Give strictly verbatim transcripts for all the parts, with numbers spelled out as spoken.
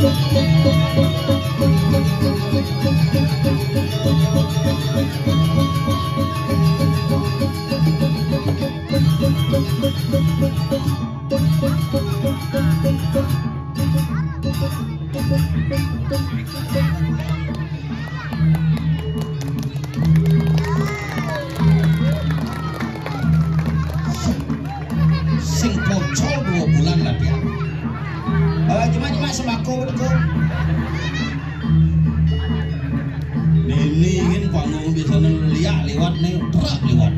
Sing bocor dua bulan latihan. Bawa cuma-cuma sembako betul. Ini kan panggung biasanya liak lewat nih, truk lewat.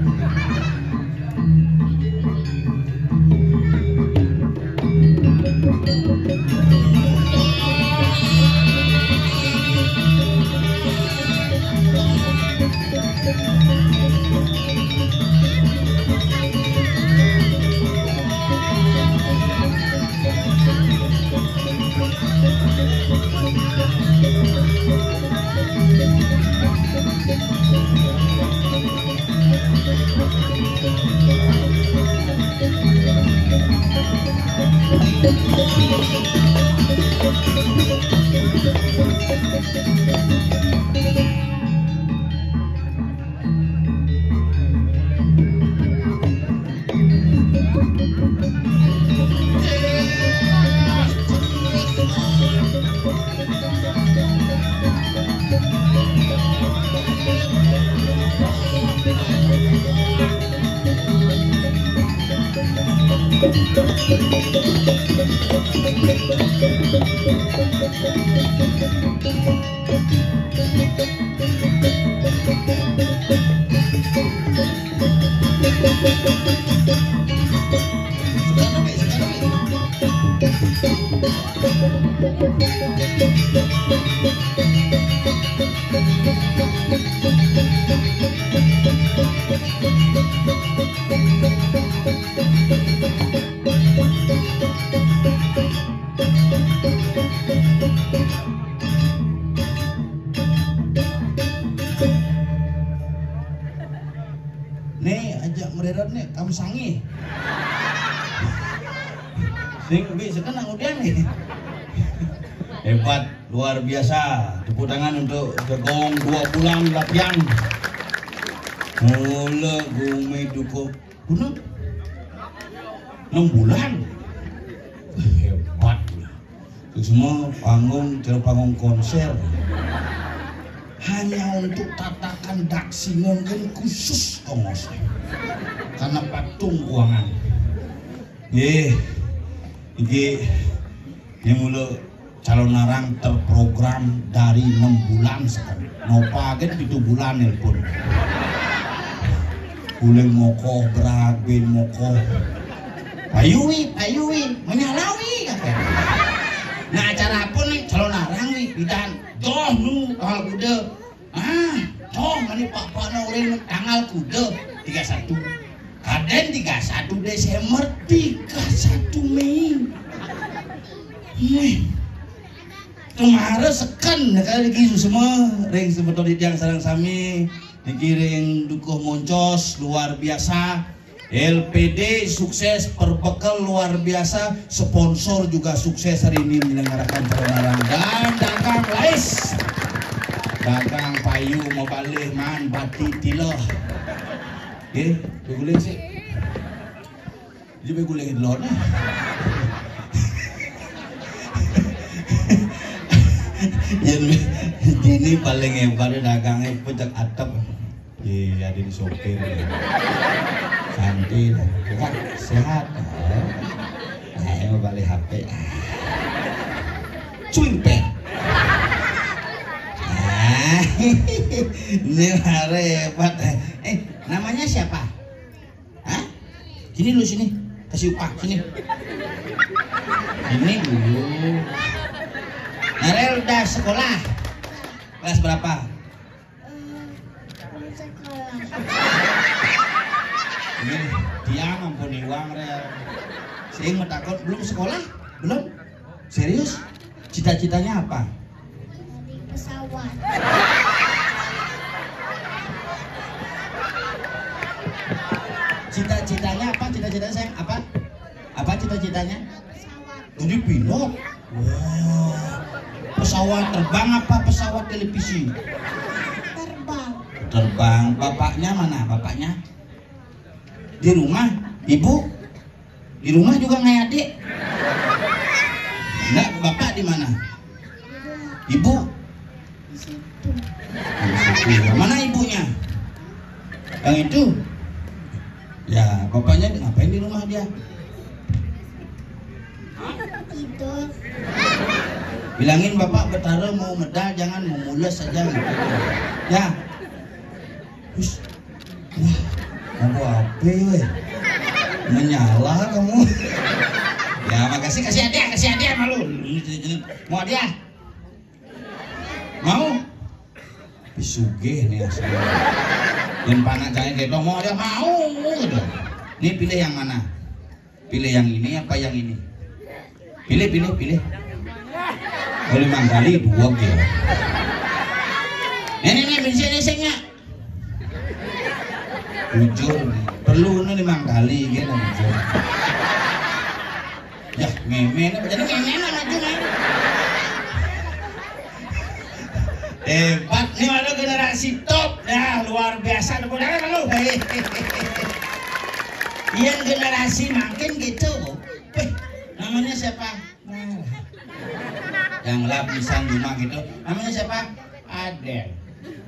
Nih, ajak mereret nih, kamu sangi. Sing, bi, sekenang udah nih. Hebat, luar biasa. Tepuk tangan untuk Jegong dua bulan latihan. Mula gumi dukuh. Guna? Enam bulan. Hebat. Itu semua panggung, cara panggung konser. Hanya untuk tatakan daksinon kan khusus ongos. Karena patung keuangan. Nggih. Iki yang mula calon arang terprogram dari enam bulan sekarang. Nopa kan pitu bulan nelpon. Uling mokoh, berag, bin mokoh. Payui, payui, menyalawi, kata. Nah, acara apa nih? Calon arang nih, pidan. Doh, nu, tanggal kuda. Ah, doh, mana pak-pak na orang tanggal kuda? Tiga satu. Kadén tiga satu Desember, tiga satu Mei. Mei. Kemarin seken, kali lagi semua. Ring sebetul yang sareng sami. Niki ring Dukuh Moncos, luar biasa. L P D sukses, perbekel luar biasa, sponsor juga sukses hari ini menyelenggarakan pergelaran. Dan dagang lais. Dagang payu mau balik man, batik tiloh. Oke, berguling sih. Jadi berguling dulu nih. Yang ini paling hebat dagangnya pecak atap. Iya, ada di sopir. Santai lah. Bukan sehat. Nah, mau balik H P. Cuing pet. Ah, ini hebat. Eh, namanya siapa? Hah? Sini dulu sini. Kasih upah sini. Ini dulu. Narel udah sekolah. Kelas berapa? Ini dia ngampuni uang, Rel. Sing mau takut belum sekolah? Belum? Serius? Cita-citanya apa? Jadi pesawat. Cita-citanya apa? Cita-citanya sayang apa? Apa cita-citanya? Pesawat. Jadi pilot. Wah, Pesawat terbang apa pesawat televisi? Terbang. Terbang. Bapaknya mana? Bapaknya di rumah. Ibu di rumah juga nggak ada. Enggak, bapak di mana? Ibu? Di situ. Mana ibunya? Yang itu? Ya, bapaknya ngapain di rumah dia? Tidur. Bilangin bapak Betara mau medal, jangan mau mules saja gitu. Ya. Terus, wah, kamu apa ya? Menyala kamu. Ya, makasih, kasih hadiah, kasih hadiah malu. Mau hadiah? Mau? Sugih nih asli. Dan panak saya gitu, mau dia mau gitu. Ini pilih yang mana? Pilih yang ini apa yang ini? Pilih, pilih, pilih. Oh, lima kali dua gitu. Ini nih, bisa ini singnya. Jujur nih. Perlu ini lima kali gitu. Ya, meme ini jadi meme lah maju nih. Hebat nih, ada generasi top. Ya, luar biasa. Tepuk tangan lu. Iya, generasi makin gitu. Weh, namanya siapa? Nah. Yang lapisan rumah gitu. Namanya siapa? Adel.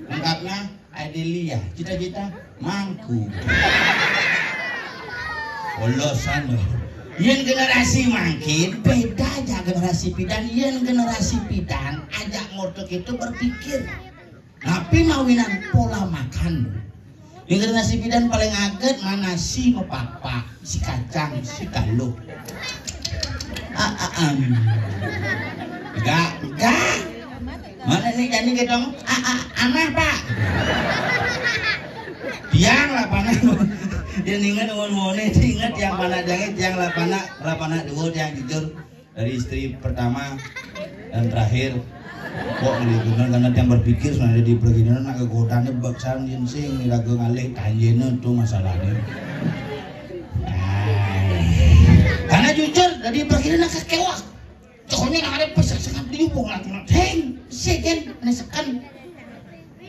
Lengkapnya Adelia. Cita-cita mangku. Polosan loh. Yang generasi makin beda aja generasi pidan. Yang generasi pidan ajak ngotok itu berpikir. Tapi mawinan pola makan. Yang generasi pidan paling aget mana si mepapak, si kacang, si kaluh. Ah, ah, ah. Enggak, enggak. Mana nih jadi gedong? Ah, ah, amah, Pak. Tiang lah panak. Dia ingat umur mone, ingat yang panak jangan, tiang lah panak, lah panak dua, tiang jujur. Dari istri pertama dan terakhir. Kok ngeliat bener, karena dia berpikir sebenarnya di perginan nak kegodaan baksan sing raga ngalih tanjena tuh masalahnya. Karena jujur dari perginan nak kekewak. Pokoknya nak ada pesan sangat diubung lah. Heng, segen, nesekan.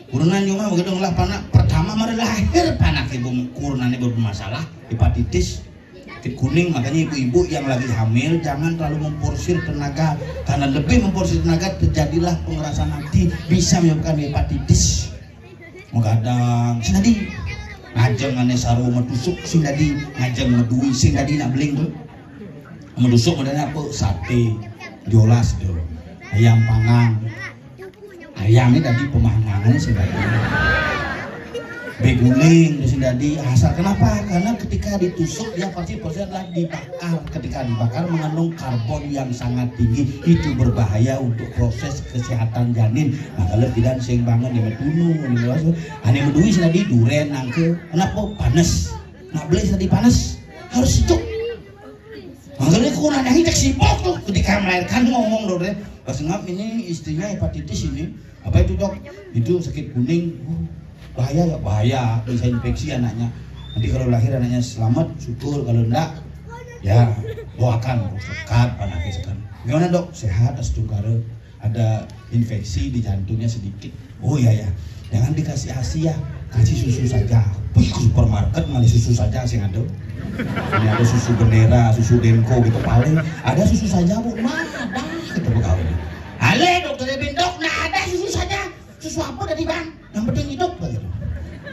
Kurenan cuma begitu ngelah panak pertama mari lahir panak ibu kurenan ibu bermasalah hepatitis. Sakit kuning, makanya ibu-ibu yang lagi hamil jangan terlalu memforsir tenaga, karena lebih memforsir tenaga terjadilah pengerasan hati, bisa menyebabkan hepatitis. Menggadang sing tadi ngajeng ane saru metusuk sing tadi ngajeng medui sing tadi nak beling tu. Metusuk modalnya apa? Sate, jolas tu, ayam pangang. Ayam ini tadi pemanggangan sih tadi. Beguling di sini tadi asal. Kenapa? Karena ketika ditusuk dia pasti prosesnya adalah dibakar. Ketika dibakar mengandung karbon yang sangat tinggi, itu berbahaya untuk proses kesehatan janin. Nah, kalau tidak sing bangun dia metunu, dia meluas. Ane medui sih tadi duren nangke. Kenapa? Panas. Nak beli tadi panas harus sejuk. Makanya kurang yang cek sibuk tuh ketika melahirkan ngomong dong deh. Pas ngap ini istrinya hepatitis ini. Apa itu, Dok? Itu sakit kuning. Oh, bahaya ya, bahaya. Bisa infeksi anaknya. Nanti kalau lahir anaknya selamat, syukur. Kalau enggak, ya doakan, sekat, panaknya sekat. Gimana, Dok? Sehat, astungkara. Ada infeksi di jantungnya sedikit. Oh ya ya, jangan dikasih asi ya, kasih susu saja. Pergi ke supermarket ngalih susu saja sing ada. Ini ada susu Bendera, susu Denko gitu paling. Ada susu saja, Bu. Mana ada gitu pegawai. Ale dokter Ebin, Dok, nah ada susu saja. Susu apa tadi, Bang? Yang penting hidup begitu.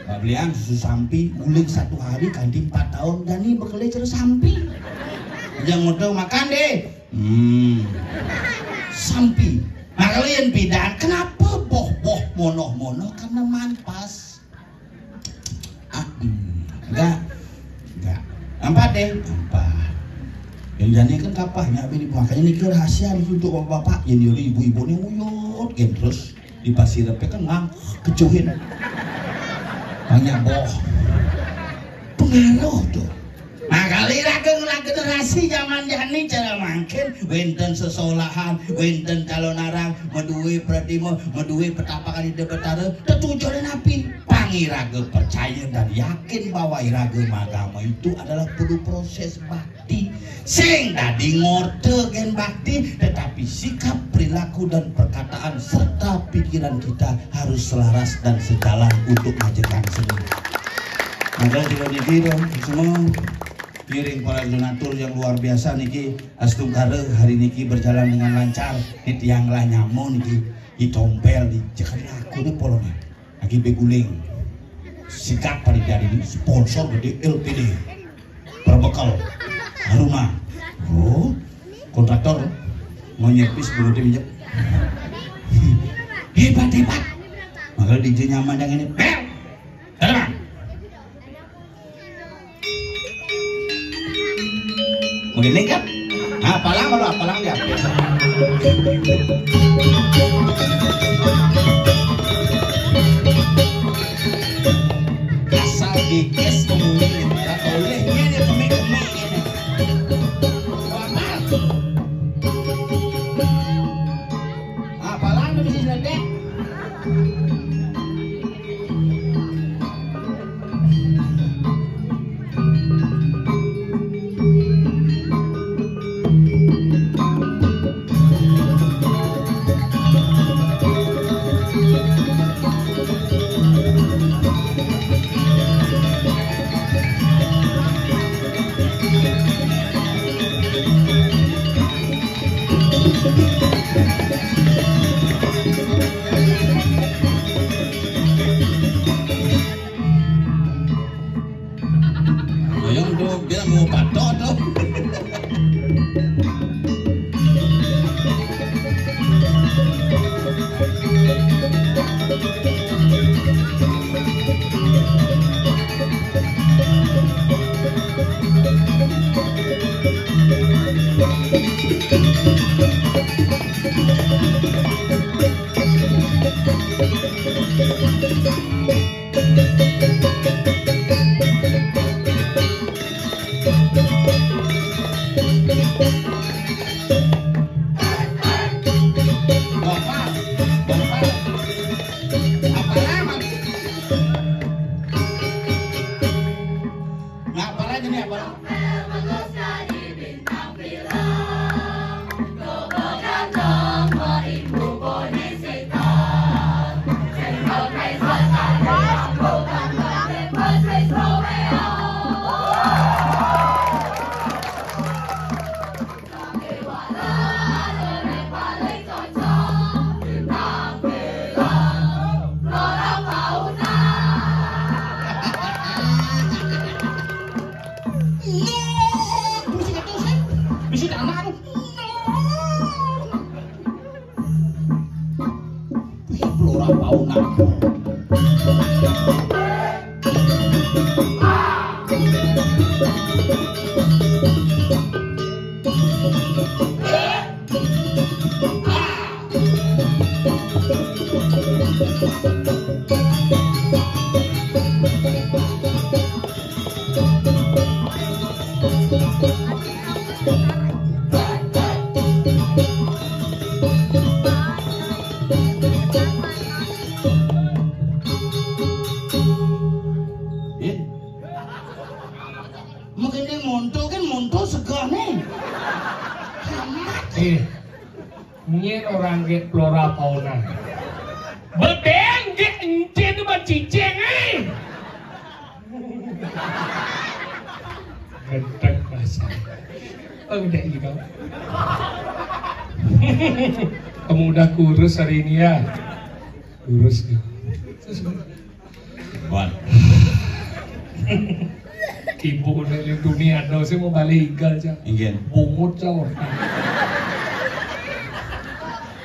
Pak Belian susu sampi, uling satu hari ganti empat tahun, dan ini bekerja terus sampi. Yang mau makan deh. Hmm. Sampi. Nah, kalian beda. Kenapa boh-boh monoh-monoh? Karena manpas. Ah, hmm. Enggak. Enggak. Empat deh. Empat. Yang jani kan kapahnya ini makanya ini rahasia itu untuk bapak-bapak. Yang dulu ibu-ibu ini uyut kan terus di pasir apa kan ngang kecuhin. Banyak boh. Pengaruh tuh. Nah, kali raga ngelah generasi zaman jani cara mangkin wenten sesolahan, wenten calon arang, medue pratima, medue petapakan ide betara, tetujuan api. Pangiraga percaya dan yakin bahwa iraga magama itu adalah perlu proses bakti. Sing dadi ngorte gen bakti, tetapi sikap, perilaku, dan perkataan serta pikiran kita harus selaras dan sejalan untuk ngajegang seni. Maka jika niki dong, semua ngiring para donatur yang luar biasa niki, astungkara hari niki berjalan dengan lancar. Ini tiang lah nyamo niki, ditompel di cekan aku nih polonnya. Lagi beguling. Sikat pada jadi ini sponsor gede L P D. Perbekal. Haruma. Oh, kontraktor mau nyerpis belum dia minjem. Hebat, hebat. Makanya di nyaman yang ini. Bel. Terbang. Begini kan? Nah, apalang kalau apalang ya. Asal dikis kemudian olehnya dia kemik-kemik ini. Apalang bisa sedek. Ayo dong, dia mau patok dong. Ngapa lagi nih, apa? Bisi anak. Flora Pauna. Mungkin dia monto kan, monto segane. Amat. Eh, nyen orang ke flora fauna. Bedeng ke encin bacicing, eh. Gedeg bahasa. Oh, udah gitu. Kamu udah kurus hari ini ya? Kurus tuh. Terus, Wan. Ibu udah di dunia, ada sih mau balik igal, Cak. Inggih. Bungut, Cak.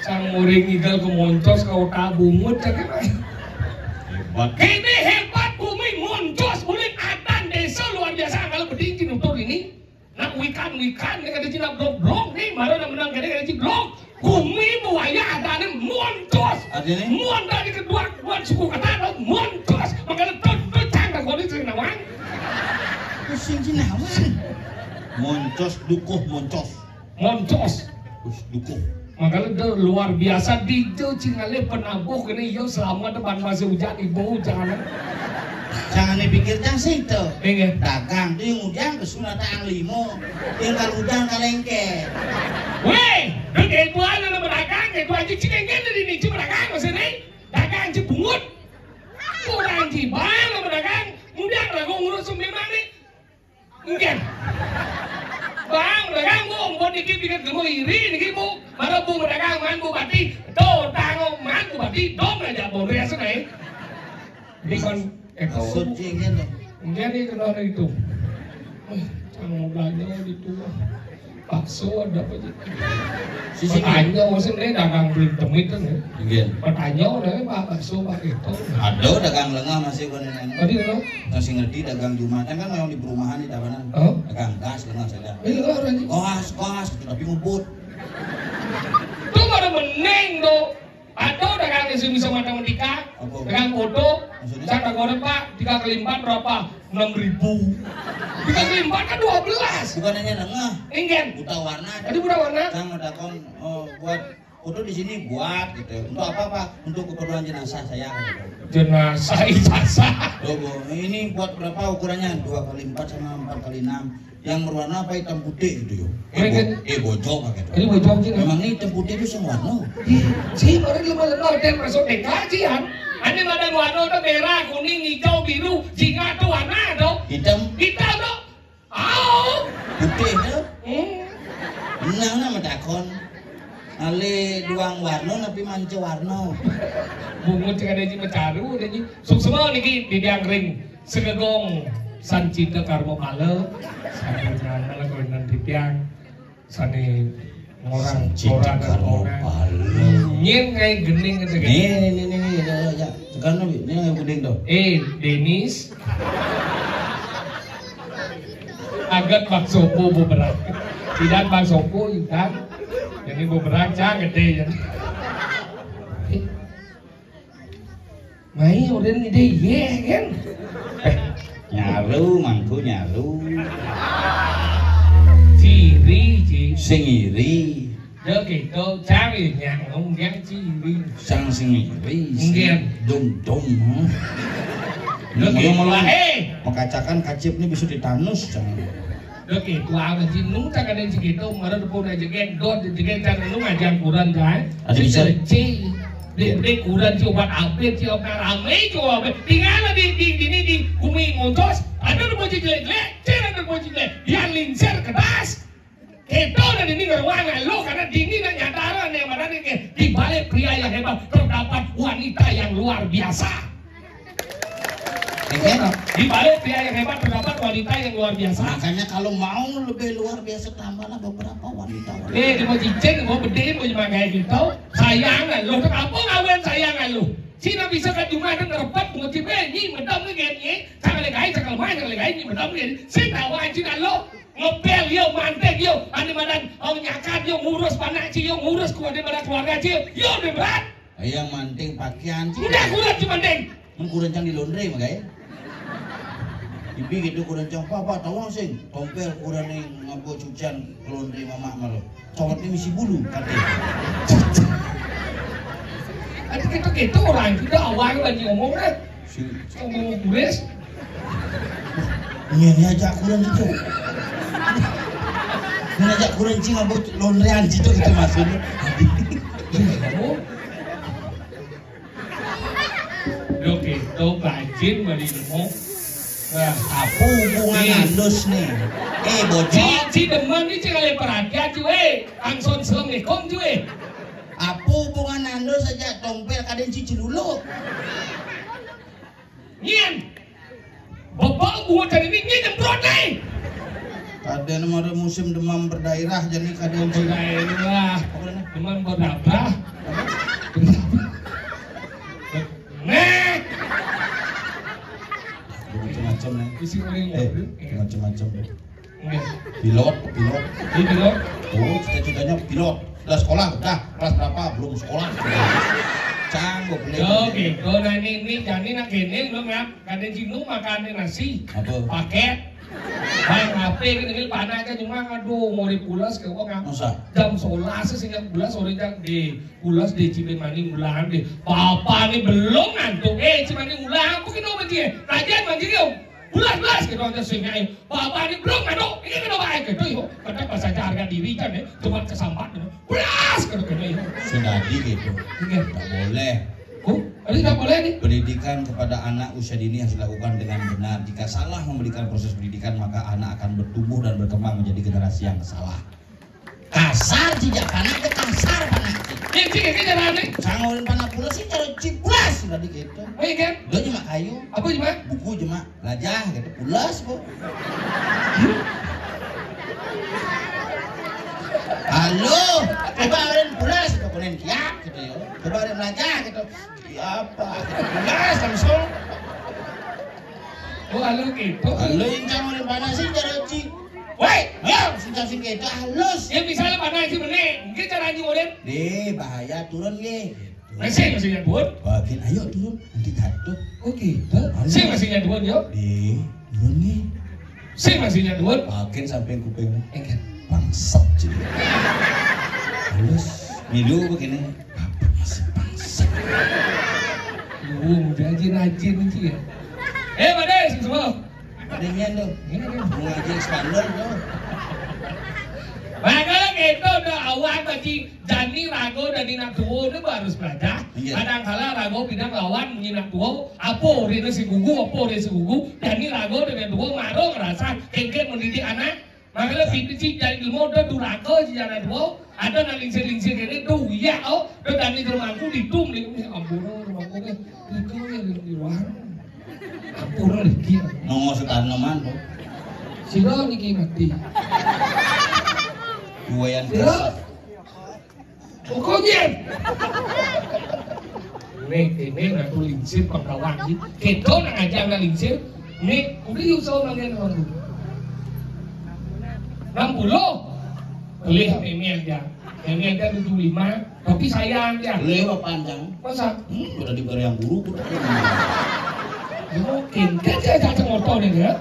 Sang muring igal ke moncos ke otak bungut, Cak. Hebat. Kene hebat, bumi moncos, bumi atan desa luar biasa, kalau beding nutur ini. Nak wikan-wikan, dia kata Cina blok-blok nih, baru nak menang kata, kata Cina blok. Bumi buaya ada nih, montos. Artinya? Montos di kedua, buat suku kata ada montos. Makanya tuh, tuh, cang, tak boleh Cina wan. Pusing Cina wan. Moncos, dukuh, moncos. Moncos. Us, dukuh. Makanya tuh luar biasa di itu Cina le penabuh ini, yo, selama depan masih hujan, ibu hujan. Jangan dipikir cang sing to. Inggih. Dagang tu yang udah ke sunat ang limo. Yang kalau udah kalengke. Weh, dek itu ana nama dagang, itu aja cing engke dari ni cing dagang maksudnya. Dagang cing bungut. Kurang cing bang nama dagang. Mudah lagu ngurus memang ni. Engke. Bang, dagang, Bu, mpun niki pikir gemu iri niki, Bu. Mara, Bu, dagang man bupati. Tuh, tango man bupati, dong aja Bu riasan ae. Ini kon eh, maksud cing ngene. Engke nih kenal itu. Eh, cang mau belanja di tua. Bakso ada apa aja? Sisi tanya, maksudnya dagang beli temit kan ya. Nggih. Pertanyaan udah Pak bakso Pak itu. Ada dagang lengah masih kono. Tadi apa? Masih ngerti dagang Jumatan kan memang di perumahan di Tabanan. Oh? Dagang gas lengah saja. Iya, orang ini. Gas, gas, tapi ngebut. Tuh pada meneng tuh. Atau dagang sing bisa matematika, apa? Dagang foto, maksudnya? Saya goreng Pak, tiga kali empat berapa? Enam ribu. Tiga kali empat kan dua belas. Bukan hanya lengah. Ingen. Buta warna. Tadi buta warna. Saya mau takon, oh, buat foto di sini buat gitu. Untuk apa Pak? Untuk keperluan jenazah saya. Jenazah ijazah. Loh, Bu, ini buat berapa ukurannya? Dua kali empat sama empat kali enam. Yang berwarna apa? Hitam putih itu yo. Eh, bo eh, bojok pakai itu. Ini bojok sih. Memang ini hitam putih itu sing warna. Ih, si baru lima lima dan masuk T K sih ya. Ane madan warna itu merah, kuning, hijau, biru, singa tuh warna tuh. Hitam. Hitam tuh. Au. Putih tuh. Hmm. Menang nama takon. Ale duang warna tapi manca warna. Bungut cek ada ji mecaru ada ji. Suksma niki di diang ring. Segegong sancita karma pala, sampun nyana kawinan titiang sane ngorang Sancita ora karma pala. Nyen kae gening kete. Nih, nih, nih, nih, nih, ya, ya, ya. Tekan no, Bi. Ini yang gening tuh. Eh, Denis. Agat baksopo beberak. Tidak baksopo, intan. Jadi beberak, cang gede ya. Mai ora ide iye kan? Eh, nyaru mangku nyaru. Ciri, Ci. Sing iri. Yo gitu, cari yang ngomong ciri. Sang sing iri. Nggih. Dum dum. Lho, nggih, malah eh, mekacakan kacip ini bisa ditanus, jangan. Oke, tua amat sih, nung tak ada yang segitu, marah depan aja kan, dot aja kan, kan nung aja angkuran kan. Ada bisa. Kecil. Dek, dek, kurang sih obat abet sih, obat rame sih, obat. Tinggal di, di, di, di, di bumi montos, ada depan jelek-jelek, cek ada depan jelek. Yang lincir kedas. Kita udah dini ngeruang lo, karena dini nak nyataran yang mana nih, di balik pria yang hebat terdapat wanita yang luar biasa. Iya. Di balik pria yang hebat terdapat wanita yang luar biasa. Makanya kalau mau lebih luar biasa, tambahlah beberapa wanita. Eh, di mau cincin, mau bedil, mau dipakai gitu. Sayang lah lo, kenapa ngawin sayang lah lo? Cina bisa ke rumah ada ngerepet, mau cibe, nyi, medam ni kan nyi. Cakal gai, cakal mai, cakal gai, nyi, medam ni. Sing tawa cina lo, ngepel yo, mantek yo, ane madan, au nyakat yo, ngurus panak ci yo, ngurus keluarga, keluarga ci yo, yo, de berat. Ayo manting pakaian ci. Udah kurang cuma deng. Mengkurang cang di laundry makanya. Ibi gitu kurang cang papa tawang sing. Tompel kurang ning ngabo cucian laundry mamak malu. Cowok ini misi bulu katanya. Ada gitu-gitu orang kita awal lagi ngomong kan. Si ngomong guris. Ini aja kurang gitu. Ini aja kurang cing ngabo laundryan gitu gitu maksudnya. Ngomong. Lho gitu, bajin bali nemu. Wah, apa hubungan nih. Andus nih? Eh, bocah. Ci, ci demen nih, ci kali perhatian, ci, weh. Angson selem nih, kom, ci, weh. Apa hubungan andus aja tompel kadang ci celuluk? Nyen. Bapak buat tadi ini, nyen nyemprot nih. Kadang ada musim demam berdarah, jadi kadang ci. Berdarah. Apa namanya? Demam berdarah. Nih. Macam-macam nih. Isi kuning. Eh, macam-macam tuh. Nih. Pilot, pilot. Ini pilot. Tuh, cita-citanya pilot. Udah sekolah, udah. Kelas berapa? Belum sekolah. Cang, gue beli. Yo, gitu. Nah, ini, ini, jadi nak gini, belum ya. Kadang sinu makan nasi. Apa? Paket. Bang, H P kan ini panak aja cuma, aduh, mau dipulas ke wong, ah. Masa? Jam sebelas sih, jam sebelas sore, jam di pulas di Cibin Maning ulang di. Bapak ini belum ngantuk. Eh, Cibin Maning ulang, apa kena mati, eh? Raja mati dia. Pulas, pulas, gitu aja sih, eh. Bapak ini belum ngantuk. Ini kena baik gitu, yo. Kadang pas aja harga diri kan, eh. Cuma kesambat, gitu. Pulas, gitu, gitu, yo. Sudah gitu. Iya. Nggak boleh. Oh, ini nggak boleh nih. Pendidikan kepada anak usia dini harus dilakukan dengan benar. Jika salah memberikan proses pendidikan, maka anak akan bertumbuh dan berkembang menjadi generasi yang salah. Kasar, tidak panak, kasar panak. Ini sih, ini cara nih. Sangorin panak pula sih, cara ciplas, tadi gitu. Oh, iya kan? Udah cuma kayu. Apa cuma? Buku cuma. Lajah gitu, pulas, Bu. Halo, coba orang pulas gitu, kunen kiak gitu ya. Coba orang lajah gitu. Siapa? Pulas langsung. Oh, halo gitu. Halo, yang kamu di mana sih, Jaroci? Woi, ya, sudah sih kita halus. Ya, misalnya mana sih, bener? Mungkin cara nyurin. Nih, bahaya turun, nih. Masih, masih nyebut? Bagian, ayo turun, nanti jatuh. Oh gitu. Ayo. Sing masih nyebut, yo? Di, turun nih. Sing masih nyebut? Makin sampai kuping. Enggak. Bangsat, jadi. Halus. Milu begini. Apa masih bangsat? Duh, udah aja rajin aja ya. Eh, Pak Des, semua. Ada nian tuh. Ini tuh. Mau ngaji expander tuh. Makanya kita udah awal bagi Jani rago dan anak tuo ini harus belajar. Iya. Kadangkala rago pindah lawan anak tuo, apa orangnya si gugu, apa orangnya si gugu, Jani rago dan tuo maro ngerasa kengken mendidik anak. Makanya pintu si Jani ilmu udah duraka si anak tuo, ada nang lingsir-lingsir ini, tuh iya, oh, tuh Jani rumahku di tum, di ampun, rumahku ke, itu yang di luar. Ampun, lagi. Nongol setanaman tuh. Sira niki mati. Buayan. Sira. Pokoknya. Nih, ini ratu lingsir pengkawan. Kita nak ajak nak lingsir. Nih, udah yuk sama dia orang tu. Enam puluh. Beli H P ini aja. Ini aja tujuh lima. Tapi sayang ya. Lewat panjang. Masa? Hmm, udah diberi yang buruk. Mungkin. Kan saya tak motor ni ya.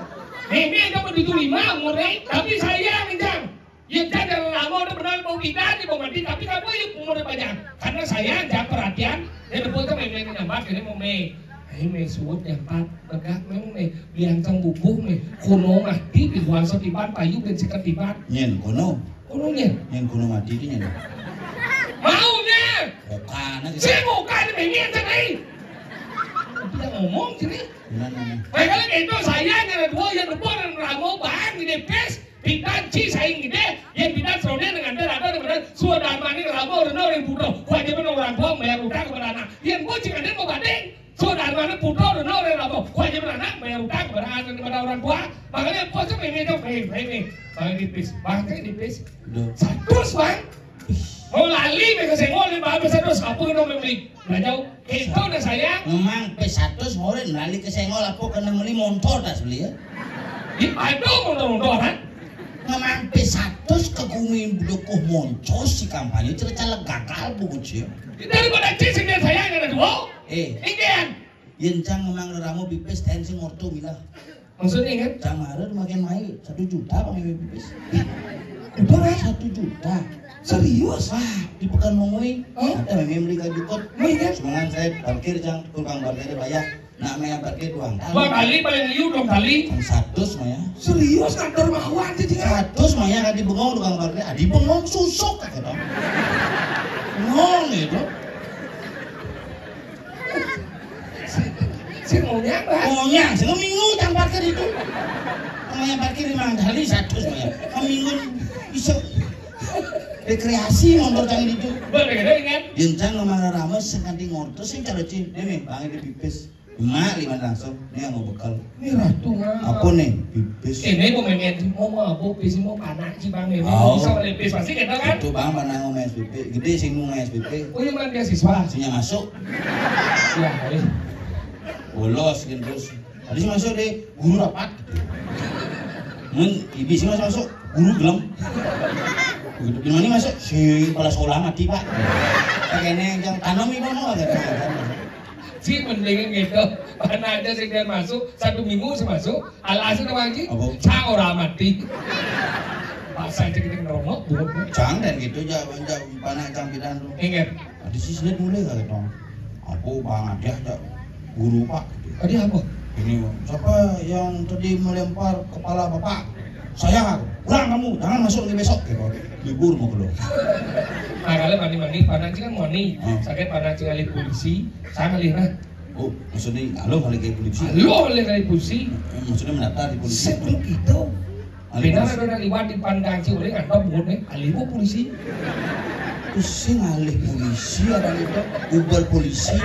Ini aja tujuh lima umurnya. Tapi sayang, Jang. Ya, jangan lama udah benar mau pindah di mau mati, tapi kamu yang umur panjang. Karena saya jangan perhatian, dia depan tuh main-main nyambat, ini mau main. Ini main suut nyambat, begak main main. Biantang bubuh main. Kuno mati di luar setiban, payu dan sekat tiban. Nyen, kuno. Kuno nyen. Nyen kuno mati itu nyen. Maunya. Bukan, saya bukan main nyen tadi. Tidak ngomong sini. Gimana nih? Makanya itu saya yang dua yang depan yang lama bang di depes. Pintan ci saing gede, yang pintan seronde dengan ada ada dengan sudah mani lama udah nol yang butuh. Kewajiban orang tua bayar utang kepada anak. Yang bocil ada mau banding. Sudah mana putar udah nol yang lama. Kewajiban anak bayar utang kepada anak kepada orang tua. Makanya apa sih ini tuh, ini ini. Bang tipis, bang tipis. Duh. Satu bang. Mau lali mereka senggol yang bagus satu apa yang mau beli. Nggak jauh. Itu udah saya. Memang P satu ngorin lali ke senggol apa kena beli motor tas beli ya. Di Bandung motor-motor kan. Memang P satu ke gumi bedukuh moncos si kampanye cerita gagal bu kecil. Daripada cicing dia saya yang ada dua. Eh. Ini kan. Yen cang memang reramu pipis tensi ngorto mila. Maksudnya kan? Cang marah makin naik satu juta bang pipis. Udah lah satu juta. Serius? Ah, di pekan mengui. Hah? Ada memang beli kayu kot. Iya kan? Semangat saya parkir cang tukang parkir bayar. Nak maya parkir dua kali. Dua kali paling liu dua kali. Kan satu maya. Serius kan dermawan sih dia. Satu maya kan di bengong tukang parkir. Ah, di bengong susuk kata dong. Bengong itu. Saya maunya apa? Maunya, saya minggu cang parkir itu. Maunya parkir lima kali satu maya. Minggu bisa rekreasi motor cang itu. Boleh kan? Yang cang marah rame sekali ngorto sih cara cing. Ini bang ini pipis. Mak lima langsung, ini yang mau bekal. Ini ratu mah. Apa nih? Pipis. Ini mau main mau mau apa? Pipis mau panak sih bang ini. Oh. Bisa melipis pasti kita kan? Itu bang mana mau main S P P? Gede sih mau main S P P. Oh yang mana beasiswa? Sini masuk. Ya, eh. Bolos kan terus. Tadi sih masuk deh, guru rapat. Mun ibi sih masuk masuk, guru gelem. Begitu gimana masuk si kepala sekolah mati pak. Kayaknya yang tanam ini mau ada. Cik mending gitu. Mana ada sing dia masuk, satu minggu sih masuk. Alasan apa lagi? Apa? Cang ora mati. Paksa cek kita ngerongok, buat. Cang dan gitu aja, aja panak cang bidan tuh. Ingat. Tadi sih lihat mulai kali dong. Aku bang ada aja guru pak. Tadi apa? Ini siapa yang tadi melempar kepala bapak? Saya, pulang kamu, jangan masuk lagi besok gitu. Libur mau keluar. Nah, kalau mandi-mandi, panak cing kan moni. Hmm. Sakit panak cing alih polisi, saya ngalih nah. Oh, maksudnya halo kali kayak polisi. Halo, oleh kali polisi. Hmm, maksudnya mendaftar di polisi. Sebelum itu, benar ada orang liwat di pandang cing, oleh ngantor buat nih, alih mau polisi. Terus sing alih polisi, ada itu uber polisi,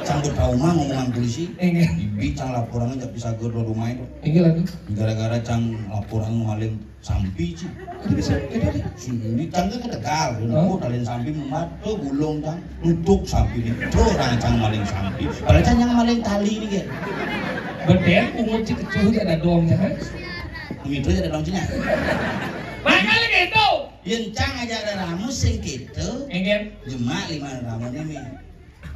sambut trauma ngomongan polisi. Enggak. Bibi cang laporan aja bisa ger rumah itu. Enggak lagi. Gara-gara cang laporan maling sampi, Ci. Jadi bisa, kita deh. Sini cang ke Tegal, oh, kalian sampi memat, tuh gulung cang, nutuk sampi nih. Tuh orang cang maling sampi. Padahal cang yang maling tali ini, kan. Bener, pungut Ci kecuh aja ada dongnya, kan? Gitu aja ada dongnya. Makanya gitu. Yen cang aja ada ramu sing gitu. Enggak. Jemak lima ramu ini.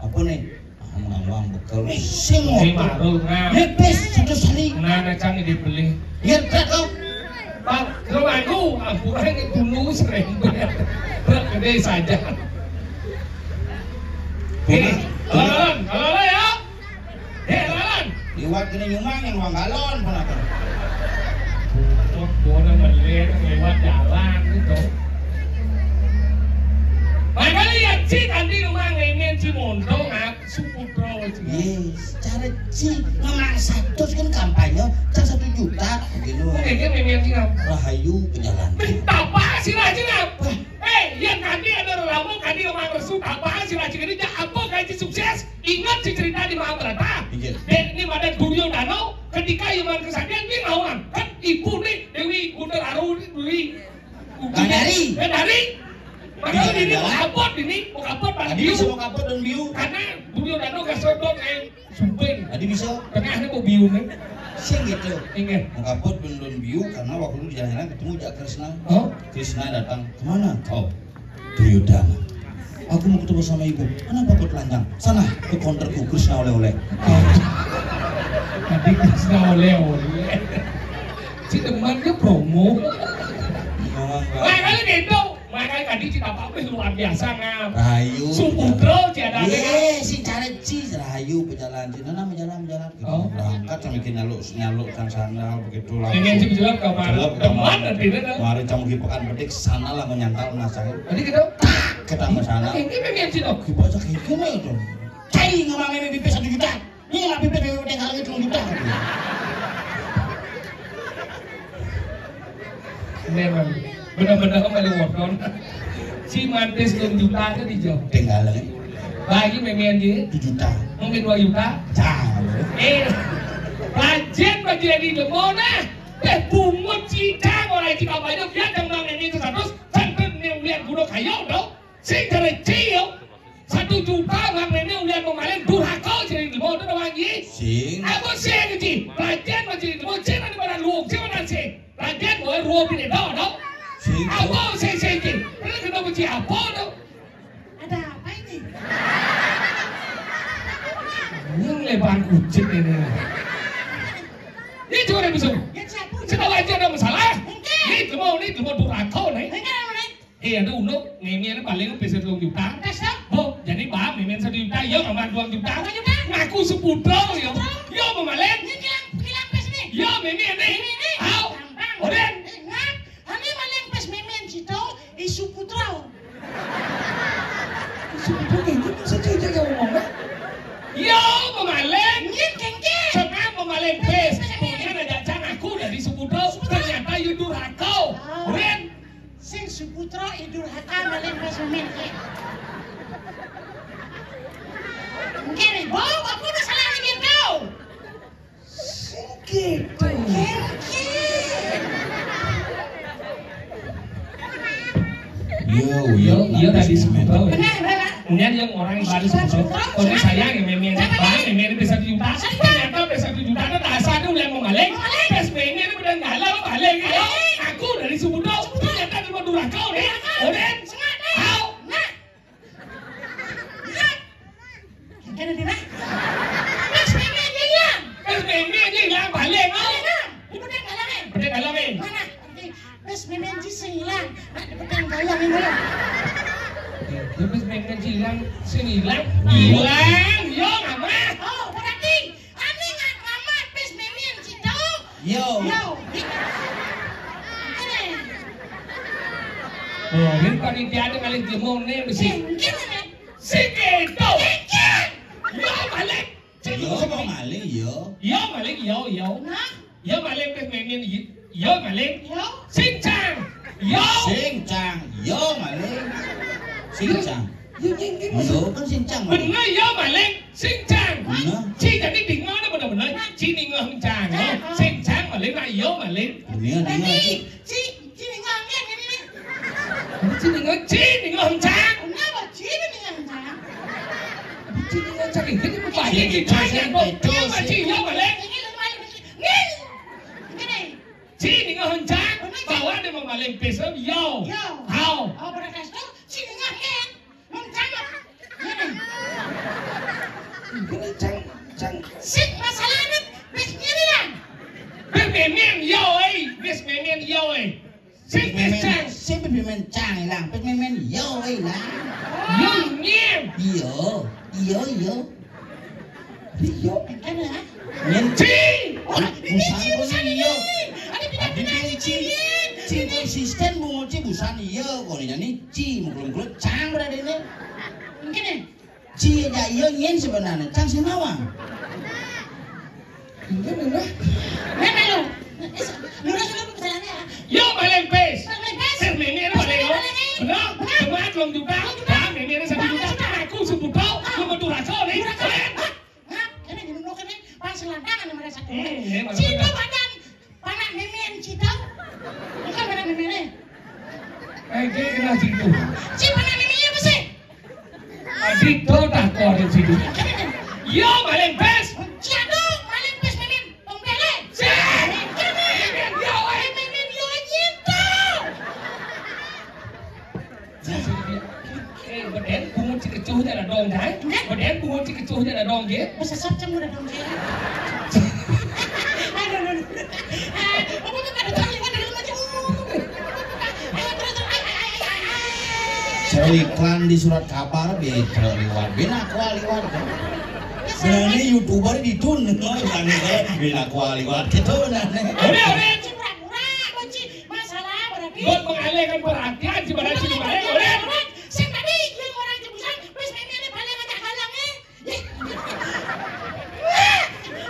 Apa nih? Ah, ngawang bekel. Eh, sing ngotot. Baru, nah. Lepis satu sali. Nah, nah, cang ini beli. Lihat tak kau? Pak, kalau aku, aku ini dulu sering banget. Berat gede saja. Oke, lawan, lawan ya. Eh, lawan. Liwat kena nyumang yang uang galon pun apa? Buat bodoh melihat lewat jalan gitu. Makanya ya, Ci, tadi rumah ngemen Ci Montong, ah. Suputra, Ci. Yes, cara Ci ngemang satu kan kampanye, kan satu juta, gitu. Oke, dia main-main Ci, ngap? Rahayu pejalan. Apa sih, Raji, ngap? Eh, yang tadi ada lama tadi omong resu, apa sih, Raji, ini, ja, apa gaji sukses? Ingat si cerita di Mahabharata? Ingat. Dan ini ada Duryodana, ketika Iman kesaktian, dia ngawang. Kan ibu nih, Dewi Gundar Aru, Dewi Gandari. Gandari. Makanya ini mau kapot ini, mau kapot, Pak. Tadi bisa mau kapot dan biu. Karena Duryodana gak sodok, eh. Sumping. Tadi bisa. Tengahnya mau biu nih. Sing gitu. Ingat. Mau kapot dan, dan biu karena waktu itu di jalan ketemu Jak Krisna. Oh? Krisna datang. Kemana kau? Duryodana. Aku mau ketemu sama ibu. Kenapa kau telanjang? Sana ke konterku Krisna oleh-oleh. Oh. Tadi Krisna oleh-oleh. Si temannya promo. Memang, Pak. Nah, kalau gitu, makanya tadi Ci Tapak wis luar biasa, ngap. Rahayu. Suputra, Ci, ada. Iya, si cara Ci, Rahayu, pejalan Ci. Nah, nah, pejalan, pejalan. Oh. Berangkat sama bikin nyaluk, nyaluk sang sandal, begitu lah. Ini Ci jelek ke mana? Jelek ke mana? Teman, nanti, kan? Kemarin cang pergi Pekan Bedik, sana lah menyantal, nah, saya. Tadi gitu? Tak, ketemu sana. Ini memang Ci, dong. Kita aja kayak gini, dong. Cai, nggak mau meme bibir satu juta. Iya, bibir, bibir, bibir, kalau itu juta. Memang benar-benar kembali wodon. Si mantis dua juta aja dijawab. Tinggal lagi. Bagi memean dia. Dua juta. Mungkin dua juta. Jauh. Eh, rajin bagi di lemona. Teh bungut cidang orang Ci Tapak, biar yang bang ini ke satu. Santet nih lihat gunung kayu dong. Sing kereci yo. Satu juta bang ini udah mau maling durhaka jadi mau tuh wangi. Sing. Apa sih yang Ci? Rajin bagi di lemona, sing ada pada luang, sing mana sih? Raden, oh, ruo bini dong, dong. Sing. Apa sing, sing, sing? Ini kena benci apa, dong? Ada apa ini? Ini lebar kucing ini. Ini cuma yang bisa. Ya, siapa? Sudah wajar ada masalah. Enggak. Ini cuma, ini cuma durhaka, nih. Enggak, enggak. Eh, ada unduk, ngene ini paling bisa dua juta. Enggak, siapa? Bu, jadi paham, ini satu juta, ya, sama dua juta. Dua juta? Ngaku Suputra, ya. Suputra? Ya, mau maling. Ini hilang, hilang pas ini. Ya, ini, ini. Ini, ini. Au. Gampang. Oden. Ingat. Ane maling pas memen situ, isu putra. Isu putra ini bisa jadi yang ngomong, kan? Yo, pemaling. Nggih, nggih, nggih. Setengah pemaling pes. Pes, pes, pes. Punya ada jajang aku dari Suputra. Suputra. Ternyata you durhaka. Oh. Ren. Sing Suputra, i durhaka, maling pas memen, nggih. Nggih, Bu, apa masalah ini, Bu? Gitu. Yo, yo, iya, tadi Suputra. Benar, benar. Kemudian yang orang yang baru Suputra. Suputra. Kode saya yang memen. Siapa? Bang, memen bisa juta. Siapa? Ternyata bisa juta, ada dasar tuh yang mau maling. Mau maling? Terus memen itu udah ngalah, maling. Maling. Aku dari Suputra. Suputra. Ternyata cuma durhaka, nih. Durhaka. Oden. Sengaja. Au. Nah. Nah. Yang kan nanti, nah. Yen panitia ada ngalih jemone mesti. Sing kéto. Yo maling. Yo apa maling yo? Yo maling yo yo. Yo maling pis mémén yo, yo maling. Sing cang. Yo. Sing cang. Yo maling. Sing cang. Yo kan sing cang. Bener yo maling. Sing cang. Bener. Ci jadi dingeh bener-bener. Ci ningeh cang. Sing cang maling lah yo maling. Bener, bener, Ci. Ci, ci ningeh ngén ini. Ci ningeh, ci ningeh cang. Kenapa ci ningeh cang? Ci ningeh cang ini apa? Ini kasihan betul. Ci yo maling. Ini lu maling. Ngén. Ngén. Ci ningeh cang. Bawa dia mau maling pis yo. Yo. Hao. Oh, pada kasih ci ningeh ngén. Mencang. Ini cang, cang. Sik masalahnya, wis ngene ya. Wis mémén yo, eh. Wis mémén yo, eh. Sik wis cang. Sik mémén cang ilang, wis mémén yo, eh, ilang. Yo, nyén. Iyo, iyo, iyo. Iyo, kan ya? Nyén. Ci. Wah, ini ci, busan iyo. Ada pindah-pindah ci, ci. Ci konsisten, bungut ci, busan iyo. Kok ini ci, mukul-mukul cang berarti ini. Mungkin ya? Ci aja iya nyén sebenarnya, cang sing nawang. Iya, bener. Nah, ayo. Lurus dulu pertanyaannya. Yo, maling pis. Maling pis. Sing mémén maling. Bener? Cuma dua juta. Bang, mémén satu juta. Aku sepuluh. Lu mau durhaka nih. Nah, ini di dulu kan, pas lantangan sama rasa. Hmm, ini maling. Situ badan. Panak mémén ci to. Bukan panak mémén. Eh, dia kena situ. Ci panak mémén apa sih? Tadi to tak kau ada situ. Yo, maling pis. Ci aduh, maling pis mémén. Tombele. Ci. Yo, eh, mémén, yo, nyén to. Eh, beden bungut ci kecuh jana dong, jai. Beden bungut ci kecuh jana dong, nggih. Besesat cem udah dong, nggih. Aduh, aduh, aduh. Ah, apa tuh, ada cari, ada cari, ada cari. Ayo, terus, terus, ayo, ayo, ayo, ayo, ayo. Saya iklan di surat kabar, beda liwat. Bina kuah liwat. Berani YouTuber ditun, no, berani, eh, bina kuah liwat. Gitu, nah, nih. Udah, udah. Ci pura-pura, ci masalah berarti. Buat mengalihkan perhatian, ci pada ci kemarin, udah. Sing tadi, yang orang cebusan, wis mémén balik ngajak galang, eh.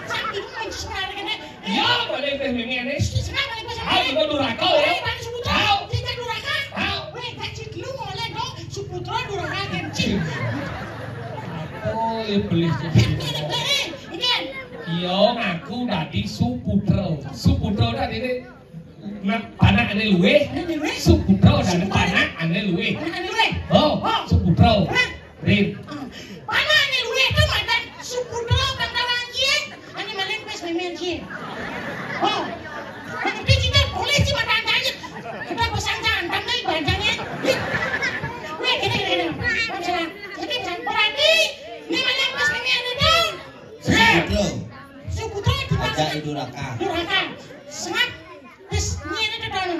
Sambil main suara kena. Ya, balik wis mémén. Senang balik wis. Ah, juga durhaka, ya. Balik, balik Suputra. Tahu. Kita durhaka. Tahu. Weh, gaji dulu mulai dong. Suputra durhaka, gengsi. Oh, ya, beli. Eh, eh, eh, ini kan. Iya, ngaku dadi Suputra. Suputra tadi ini. Nah, panak ané luwih, Ané luwih. Suputra dan panak ané luwih. Panak ané luwih. Oh, oh. Suputra. Nah. Rin. Ah. Panak ané luwih to madan Suputra kang tawang kié. Ané maling pis mémén kié. Oh. Ngerti kita boleh sih madan tanya. Kita pesan jantan nih bandangnya. Weh, gini, gini. Masalah. Jadi, berarti ini maling pis mémén itu. Siap. Suputra. Suputra itu aja maksudnya. Durhaka. Durhaka. Sengat. Terus, ini ada dalam.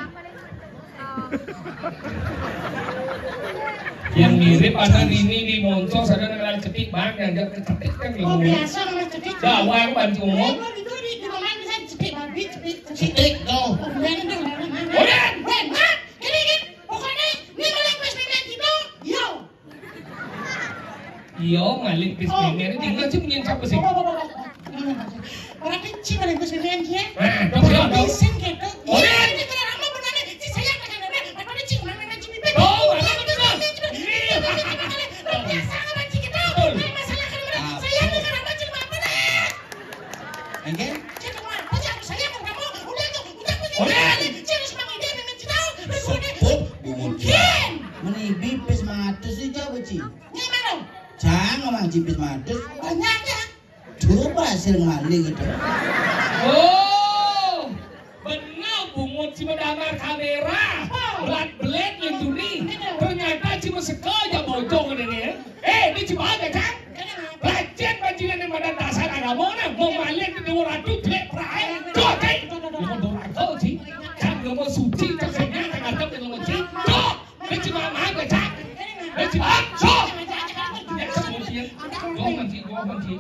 Yang mirip ada ini di Moncos, ada nang cetik, Bang, yang agak cetik kan. Oh, biasa nang cetik. Bawang, Bang Cungo. Itu, itu di, di mana bisa cetik babi, cetik, cetik. Cetik, tuh. Oh, bener, bener, bener. Udah. Weh, Mak, ini, ini, pokoknya, ini maling pis mémén kita, yo. Iya, maling pis mémén. Tinggal ci nyén sapa sih? Ora kecil maling pis mémén kié. Nah, dong, dong, dong. Sing kéto. Ora. Ini kalau lama benar nih, ci sayang dengan nenek. Apa nih, ci, mana nih, ci bibit? Oh, ada benar. Biasa sama ci kita. Masalah kan benar. Sayang dengan apa, ci, apa nih? Engke? Ci, kenapa? Ci, aku sayang sama kamu. Udah tuh, udah tuh. Ora. Ci harus mangide mémén ci tahu. Sebut bungut. Meni pipis matus iki apa, ci? Ini mana? Jangan ngomong pipis matus. Banyak ya. Coba hasil maling itu. Oh, bener bungut ci medamar kamera. Belat-belet lintuni. Ternyata ci meseka aja bojong ini ya. Eh, ini ci bawa aja, Cang. Bajingan, bajingan yang madan dasar agama nah, mau maling di dua ratus jelek perae. Tuh, Cang. Lu mau doraka, ci. Cang, lu mau suci, Cang, sing nyang, Cang, ngadep, lu mau ci. Tuh. Béh ci mama, béh ci. Béh ci mama. Tuh. Ya, ci, mau ci. Tuh, mau ci, tuh, mau ci.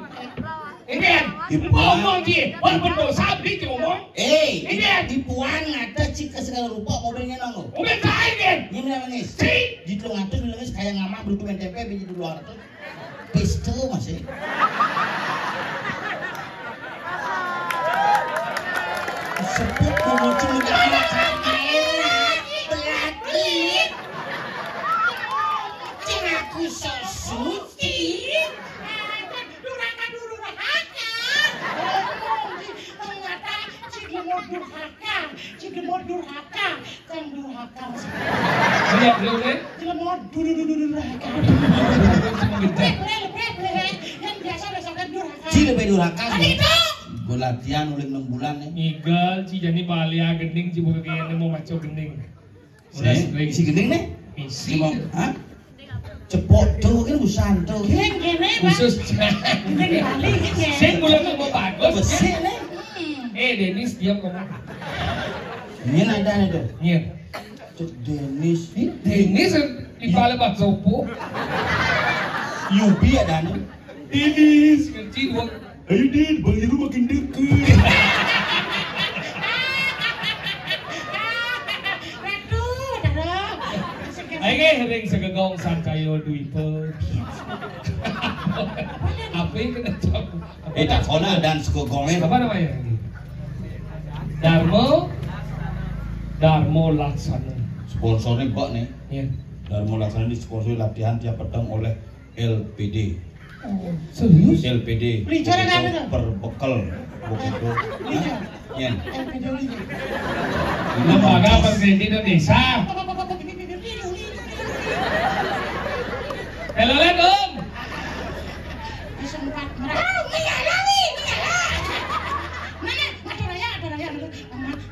Ini kan, dipuang. Ngomong, Ji. Walaupun dosa, beli diomong. Eh, ini kan, dipuang ngata cik ke segala rupa mobilnya nang. Mobil saya, kan? Ini namanya. Si. Di telung atus bilangnya sekaya ngamah, beli tumen tempe, beli dua ratus. Pistol masih. Sebut mau muncul di anak saya. Belakang. Cing aku so suci. Durhaka, durhaka. Ternyata cik mau durhaka, cik mau durhaka, kan durhaka. Iya, iya, iya. Jelema duru, duru, durhaka. Brek, brek, brek, brek. Yang biasa besoknya durhaka. Cik lebih durhaka. Tadi itu. Gua latihan udah enam bulan nih. Ngigal, Ci, jani balia gending, Ci, buka kayaknya mau maco gending. Si, si gending nih? Misi. Ngomong, hah? Cepok tuh, kan busan tuh. Gending gini, Bang. Khusus. Gending di Bali, ini. Sing bulan mau bagus. Besi nih. Hmm. Eh, Denis, diam kamu. Ini ada nih tuh. Iya. Cek Denis. Ih, Denis di kepala Bang Sopo. Yubi ada nih. Denis, ngerti dua. Ayo, Din, Bang Heru makin deket. Ayo, nggih, ring segegong sangkaya dwipa. Apa yang kena cok? Eh, tak kona dan segegongnya. Apa namanya? Darmo, Darmo Laksana. Sponsornya kok nih. Iya. Darmo Laksana disponsori latihan tiap petang oleh L P D. Oh, serius? L P D. Beli cara nggak ada? Perbekal. Begitu. Beli cara? Hah? Yen. L P D beli. Lembaga Perkredit Indonesia. Apa, apa, apa, apa, beli, beli, beli, beli, beli. Telolet, Om. Sempat merah. Oh, menyala, wi, menyala. Mana? Ada raya, ada raya.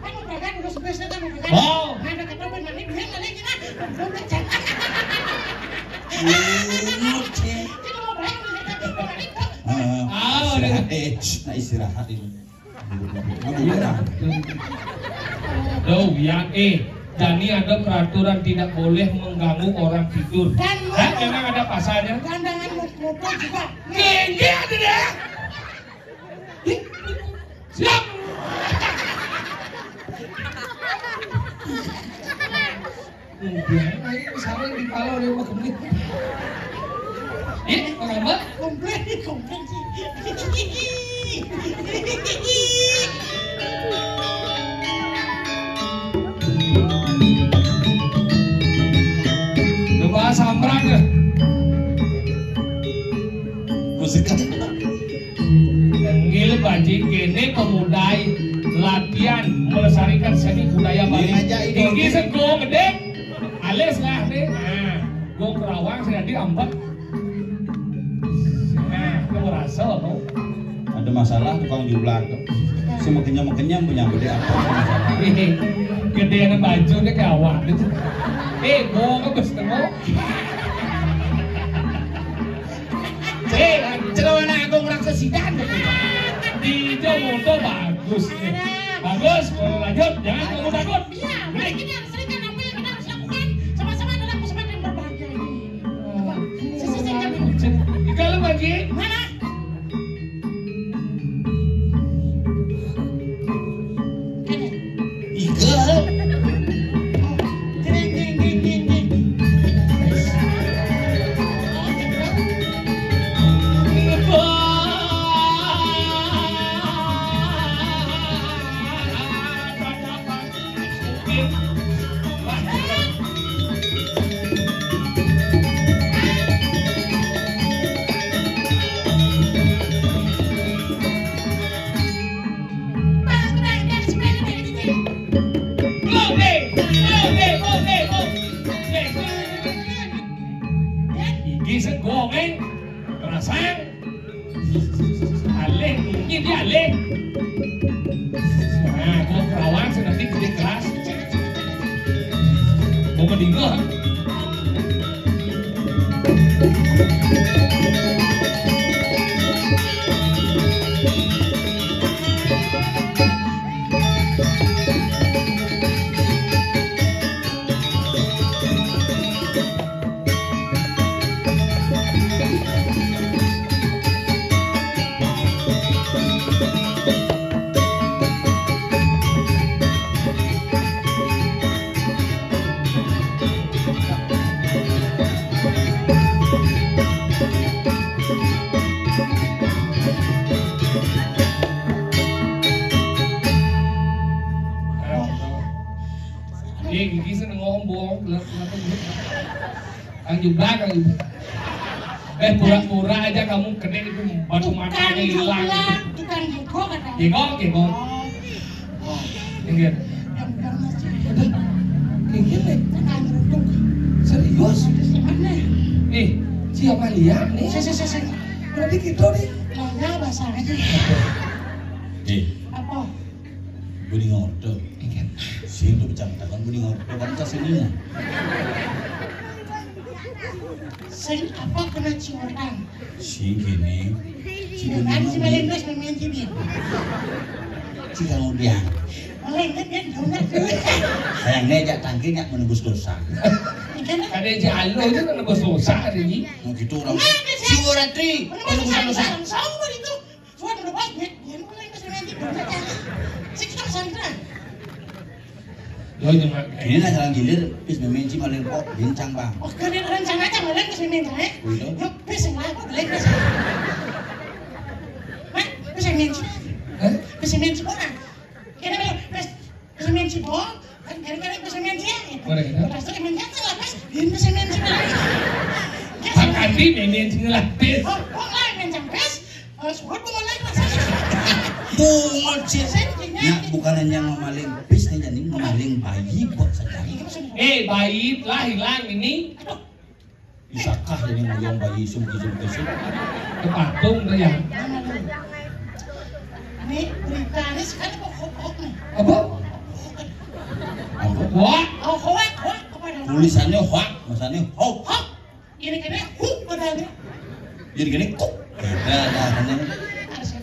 Kan mau berangkat, udah sebesar kan mau berangkat. Oh. Ada kata benar, ini duit, nanti kita. Belum, belum, jangan. Oke. Heeh. Ah, istirahat. Eh, nah, istirahat ini. Loh, ya, eh, Dani ada peraturan tidak boleh mengganggu orang tidur. Dan hah, memang ada pasalnya? Gandangan motor juga. Tinggi ada deh. Siap. Udah, ayo, saling di pala oleh Mbak Gemblung. Ih, kenapa? Komplain, komplain sih. Coba sambrang ya. Musik. Nggih, Pak Ji, kene pemuda latihan melestarikan seni budaya Bali. Iya, aja ini. Tinggi sego gede, alis lah nih. Nah, gua kerawang saya diambek. Nah, lu merasa apa? Ada masalah tukang jublak tuh. Semakin kenyang punya gede apa? Gede ada baju deh kayak awak gitu. Eh, gua ngebes tengok. Eh, celana agung raksasa sidan. Di itu moto bagus. Bagus, lanjut. Jangan kamu takut. Iya, baik, ini harus serikan apa yang kita harus lakukan. Sama-sama adalah kesempatan yang berbahagia ini. Coba, sisi singkat dulu. Kalau bagi mana? Iga. Iki sego, men. Rasang. Alih, ini dia alih. Nah, gua kerawang sudah di kelas. Gua mendinggal. Eh, gigi seneng ngombong, kenapa gitu? Kang Jubak, Kang Jubak. Eh, pura-pura aja kamu kena itu batu matanya hilang. Tukang jiko katanya. Jiko, jiko. Oh. Enggak. Yang benar masih. Ini nih, tukang runduk. Serius? Serius gimana? Nih, si Amalia nih. Si, si, si, si. Berarti gitu nih. Nanya bahasa aja. Eh. Apa? Budi ngorto. Ingat. Sing tuh bercanda budi ngorto kan kasih. Sing apa kena ciuran? Sing gini. Si budi kan si maling bes main cibir. Si kamu dia. Maling kan dia donat tuh. Sayangnya jak tangki nyak menebus dosa. Ada aja alo itu menebus dosa hari ini. Mau gitu orang. Si Ratri menebus dosa. Sombong itu. Suara udah baik, ya. Dia mulai ke sana aja, udah baca. Sik, kita ke sana. Lo jangan. Ini nah jalan gilir, bis memenci maling kok bincang, Bang. Oh, kalian rencana aja maling ke sini, ya? Betul. Yuk, bis yang lain, kok lain bis. Mak, bis yang menci. Hah? Bis yang menci, kok, ah? Kira-kira, bis Pesemen si Bong, kan gara-gara pesemen dia. Boleh, ya? Pas itu pesemen dia kan lepas, dia pesemen si Bong. Dia Pak sama Andi, main sing lapis. Oh, oh, lah, main campes. Oh, sebut bunga lagi, Mas. Bunga, Cik. Saya punya. Ya, bukan hanya memaling bis nih, jadi memaling bayi buat saja. Iya, maksudnya. Eh, bayi lah hilang ini. Aduh. Bisakah ini ngoyong bayi isuk isuk isuk? Kepatung tuh ya. Ini berita ini sekarang kok hok hok nih. Apa? Apa? Hoak. Oh, hoak, hoak. Apa namanya? Tulisannya hoak, masanya hok. Hok. Ini kena huk padahal. Jadi gini, kok? Beda dah, ini.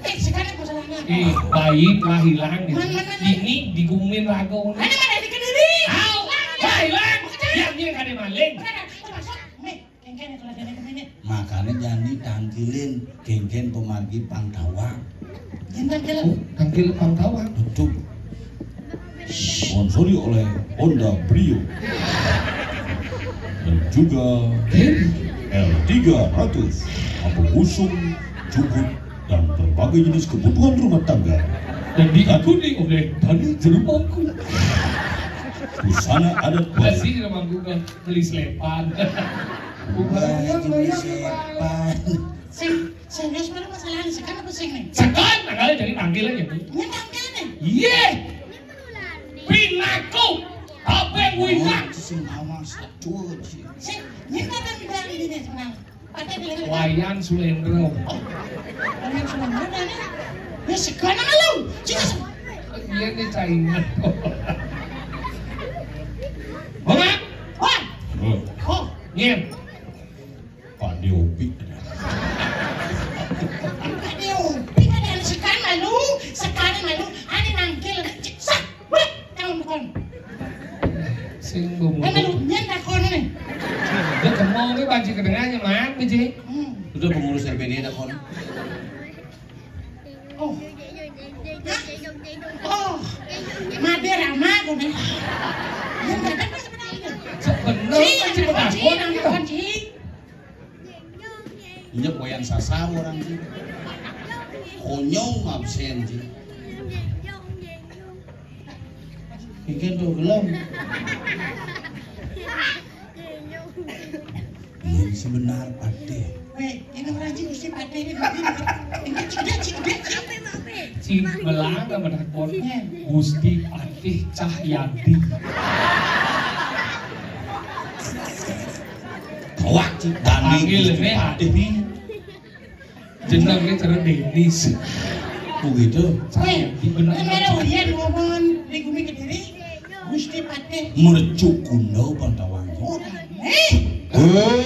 Eh, sekarang masalahnya apa? Eh, bayi telah hilang gitu. Mana, mana, mana? Ini digumumin lagu. Mana, mana? Di Kediri. Au, telah hilang. Mana? Yang dia kada maling. Mana? Termasuk, nih. Kengken kalau ada kemana? Makanya jani tangkilin kengken pemargi Pangtawang. Jintan jalan. Oh, tangkil Pangtawang. Betul. Sponsori oleh Honda Brio dan juga L tiga ratus, lampu busung, jukut, dan berbagai jenis kebutuhan rumah tangga. Dan diikuti oleh tali jerumangku. Busana adat Bali. Masih jerumangku kan beli selepan. Bukan yang bayar, Pak. Sing, serius mana masalahnya? Sekan apa sing nih? Sekan, nah, kali jadi tangkil aja nih. Ini tangkil nih. Iya. Pinaku. Apa yang winak? Sing awang satu aja. Sing, ini kan yang bilang ini nih, tenang. Pakai bilang ini. Wayan Sulendro. Oh, Wayan Sulendro mana nih? Ya sekan sama lu. Cina. Iya nih, Cina. Bang. Wah. Oh. Oh. Nyen. Pak Deopi. Pak Deopi kan ada sekarang malu, sekarang malu, ada nangkil, cek, sak, weh, tahun depan. Sing bumbu. Eh, malu, nyen takon nih. Dia kemau nih, banci kedengarannya, man, biji. Hmm. Udah pengurus R P D takon. Oh. Hah? Oh. Mader ama, gue nih. Dia nggak ada sebenarnya. Sebenarnya, Ci, masih anak takon, Ci, anak gitu. Ci. Iya, koyan sasar orang sih. Konyong absen sih. Bikin tuh gelem. Yang sebenar Patih. Weh, ini orang sih mesti Patih ini. Ini cedek, cedek. Cik belang sama takon. Gusti Patih Cahyadi. Kawak, Cik. Dani Panggil Gusti ini Patih. Adi. Jenengnya cara Denis. Oh gitu. Weh, di bener. Kan ada ulian ngomong di Gumi Kediri, Gusti Patih. Mercuk Kundo Pantawang. Oh, aneh. Eh.